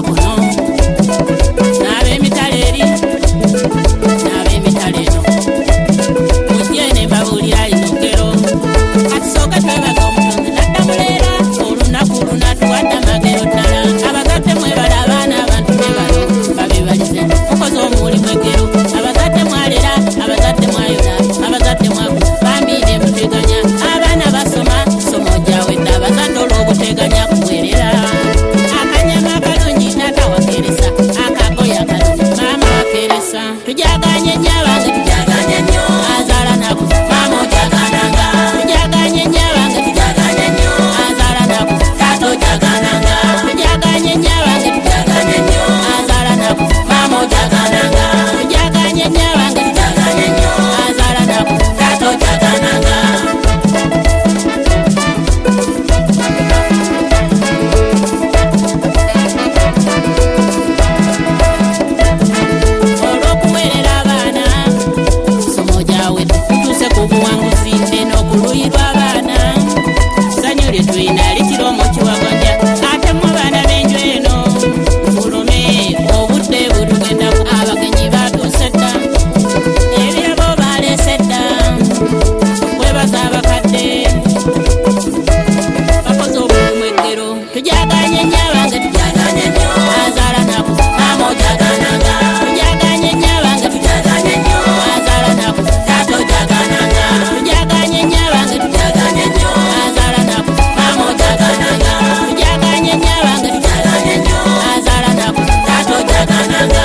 kuno n'ab'emitala eri n'ab'emitala eno mujje ne mbabuulira lino ggero. Katusooke twebaza omutonzi n'addamuleera olunaku lunatuwadde amagero ddala. Abazadde mwebala abaana, abantu bebalo babebalize, mukoze omulimu eggero. Abazadde mwalera, abazadde mwayola, abazadde mwakuza, bambi ne muteganya abaana basoma somo gyawedde. Abazadde olw'obuteganya kuwerera akanyama akalungi taata wakeresa, akagoye akalungi maama wakeresa. Tujaganye nnyo abange, tujaganye nnyo, azaala nakuza maama ojagananga. Tujaganye nnyo abange, tujaganye nnyo, azaala nakuza taata ojagananga. Tujaganye nnyo abange, tujaganye nnyo, azaala nakuza maama ojagananga. Tujaganye nnyo abange, tujaganye nnyo, azaala nakuza taata ojagananga. Olw'okuweerera abaana somo gyawedde, tutuuse ku buwanguzi eno ku luuyi lw'abaana. Ssanyu lye tulina likira omukiwagonja. Ate mu baana b'enju eno mufulume, obudde butugendaku. Abagenyi batuuse dda, ebirabo baleese dda, okwebaza abakadde bakoze omulimu eggero. Tujaganye nnyo abange, tujaganye nnyo, azaala nakuza maama ojagananga. Tujaganye nnyo abange, tujaganye nnyo, azaala nakuza taata ojagananga. Tujaganye nnyo abange, tujaganye nnyo, azaala nakuza maama ojagananga. Tujaganye nnyo abange, tujaganye nnyo, azaala nakuza taata ojagananga.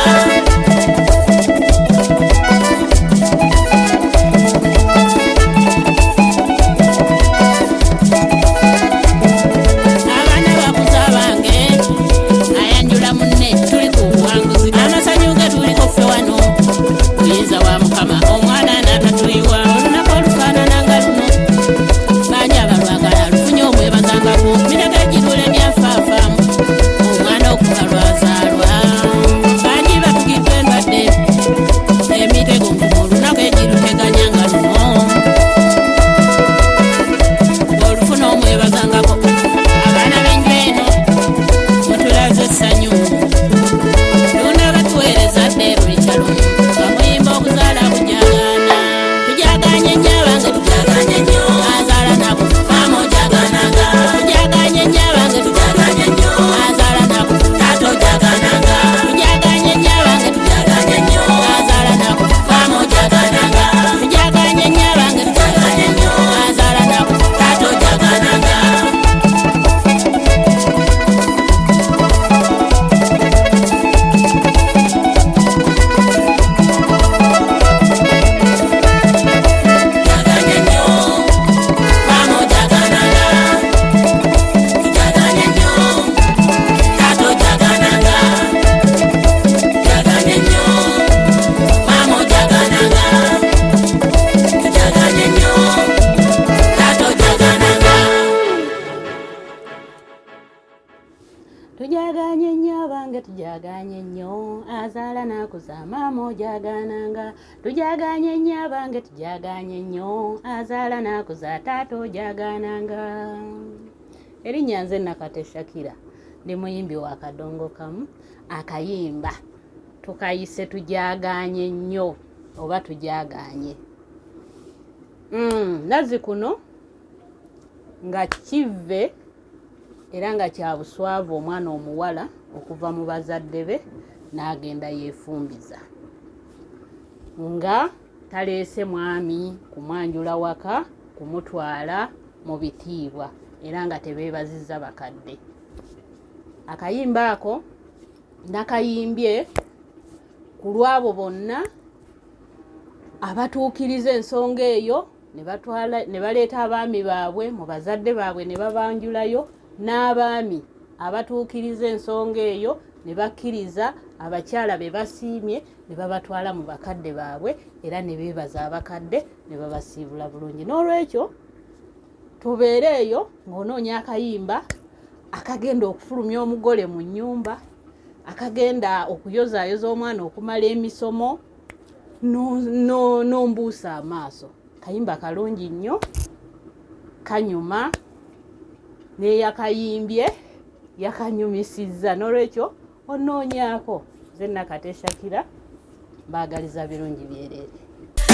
Abaana bakuza abange, ayanjula munne, tuli ku buwanguzi. Amasanyu ge tuliko ffe wano buyinza wa Mukama, omwana n'atatuyiwa. Olunaku olufaanana nga luno bangi abalwagala lufunye omwebazangako mitego egirula emyafaafaamu omwana okuva lwazaalwa. Bangi batugiddwa endwadde emitego nkumu, olunaku egiruteganya nga luno olufuna omwebazangako. Abaana b'enju eno mutulaze essanyu, luna batuweereza dde luyita lumu nga muyimba okuzaala kujagaana. Tujaganye nnyo abange, tujaganye nnyo, azaala nakuza maama ojagananga. Tujaganye nnyo abange, tujaganye nnyo, azaala nakuza taata ojagananga. Tujaganye nnyo abange, tujaganye nnyo, azaala nakuza maama ojagananga. Tujaganye nnyo abange, tujaganye nnyo, azaala nakuza taata ojagananga. Tujaganye nnyo, maama ojagananga. Tujaganye nnyo, taata ojagananga. Tujaganye nnyo, maama ojagananga. Tujaganye nnyo, taata ojagananga. Tujaganye nnyo abange, tujaganye nnyo, azaala nakuza maama ojagananga. Tujaganye nnyo abange, tujaganye nnyo, azaala nakuza taata ojagananga. Erinnya nze Nakate Shakira, ndi muyimbi wa kadongo kamu. Akayimba tukayise tujaganye nnyo oba tujaganye. Nazzi kuno nga kivve era nga kya buswavu omwana omuwala okuva mu bazadde be n'agenda yeefumbiza nga taleese mwami kumwanjula waka, kumutwala mu bitiibwa, era nga tebeebazizza bakadde. Akayimba ako nakayimbye ku lwabo bonna abatuukiriza ensonga eyo ne baleeta abaami baabwe mu bazadde baabwe ne babanjulayo, n'abaami abatuukiriza ensonga eyo ne bakkiriza abakyala be basiimye ne babatwala mu bakadde baabwe, era ne beebaza abakadde ne babasiibula bulungi. N'olwekyo tubeere eyo ng'onoonya akayimba akagenda okufulumya omugole mu nnyumba, akagenda okuyozaayoza omwana okumala emisomo, n'ombuusa amaaso. Kayimba kalungi nnyo, kanyuma, neyakayimbye yakanyumisizza. N'olwekyo Onoonyaako nze Nakate Shakira, mbaagaliza birungi byereere.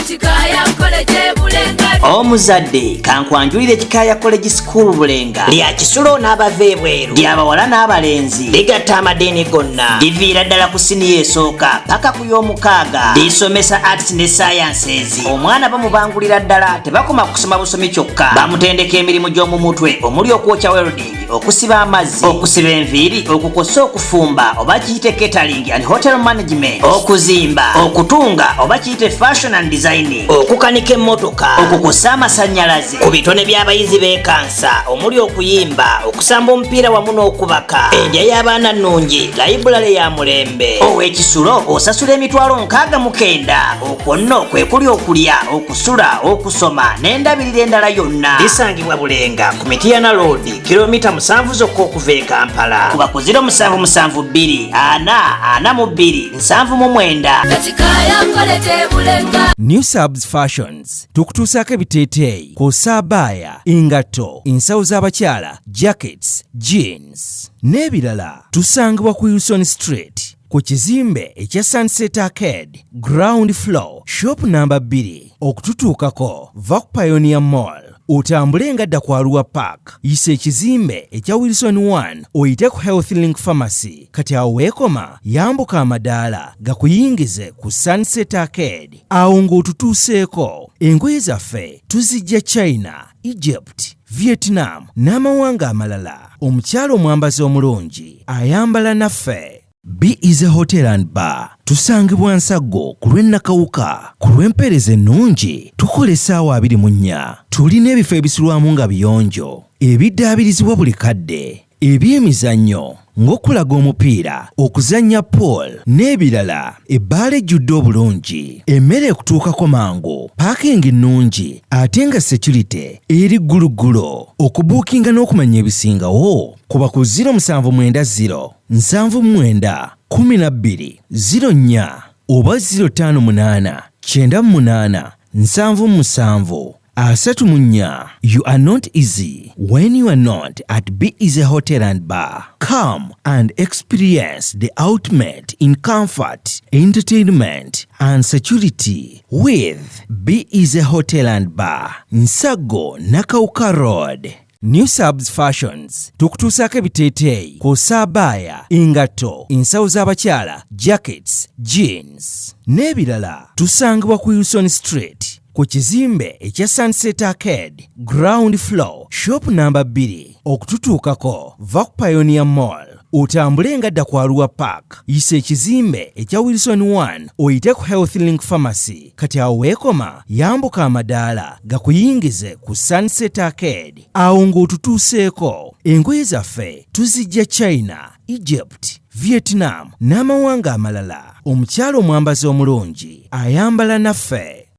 Kikaaya College Bulenga. Omuzadde, kankwanjulire Kikaaya College School Bulenga. Lya kisulo n'abava ebweru, lyabawala n'abalenzi, ligatta amadiini gonna, liviira ddala ku siniya esooka paka ku y'omukaaga. Lisomesa arts ne sciences. Omwana bamubangulira ddala, tebakoma kusoma busomi kyokka, bamutendeka emirimu gy'omu mutwe omuli okwokya, welding, okusiba amazzi, okusiba enviiri, okukosa, okufumba oba kiyite catering and hotel management, okuzimba, okutunga oba kiyite fashion and designing, okukanika emmotoka, okukosa amasannyalaze. Ku bitone by'abayizi b'ekansa omuli okuyimba, okusamba omupiira wamu n'okubaka. Endya y'abaana nnungi, layibulale ya mulembe. Ow'ekisulo osasula 69,000. Okwo nno kwe kuli okulya, okusula, okusoma n'endabirira endala yonna. Lisangibwa Bulenga ku Mitiyana Road, kilomita 7 zokka okuva e Kampala. Kuba ku 0772 4 42 79. Kikaaya College Bulenga. New Subs Fashions tukutuusaako ebiteeteeyi kw'ossa abaaya, engatto, ensawo z'abakyala, jackets, jeans n'ebirala. Tusangibwa ku Wilson Street ku kizimbe ekya Sunset Arcade, ground floor, shop namba 2. Okututuukako, va ku Pioneer Mall, otambule nga dda ku Arua Park, yisa ekizimbe ekya Wilson 1, oyite ku Health Link Pharmacy. Kati awo weekoma, yambuka amadaala gakuyingize ku Sunset Arcade. Awo ng'otutuuseeko. Engoye zaffe tuzijja China, Egypt, Vietnam n'amawanga amalala. Omukyala omwambazi omulungi ayambala naffe. Be Easy Hotel and Bar, tusangibwa Nsaggo ku lw'e Nakawuka. Ku lw'empeereza ennungi tukola essaawa 24. Tulina ebifo ebisulwamu nga biyonjo, ebiddaabirizibwa buli kadde, ebyemizannyo ng'okulaga omupiira, okuzannya pool n'ebirala. Ebbaala ejjudde obulungi, emmere ekutuukako mangu, parking nnungi ate nga security eri gguluggulo. Okubuukinga n'okumanya ebisingawo, kuba ku 0790 79 12 04 oba 058 98 77 34. You are not easy when you are not at Be Easy Hotel and Bar. Come and experience the ultimate in comfort, entertainment and security with Be Easy Hotel and Bar, Nsago Nakawuka Road. New Subs Fashions tukutuusaako ebiteeteeyi kw'ossa abaaya, engatto, ensawo z'abakyala, jackets, jeans n'ebirala. Tusangibwa ku Wilson Street ku kizimbe ekya Sunset Arcade, ground floor, shop namba 2. Okututuukako, va ku Pioneer Mall, otambule nga dda ku Arua Park, yisa ekizimbe ekya Wilson 1, oyite ku Health Link Pharmacy. Kati awo weekoma, yambuka amadaala gakuyingize ku Sunset Arcade. Awo ng'otutuuseeko. Engoye zaffe tuzijja China, Egypt, Vietnam n'amawanga amalala. Omukyala omwambazi omulungi ayambala naffe.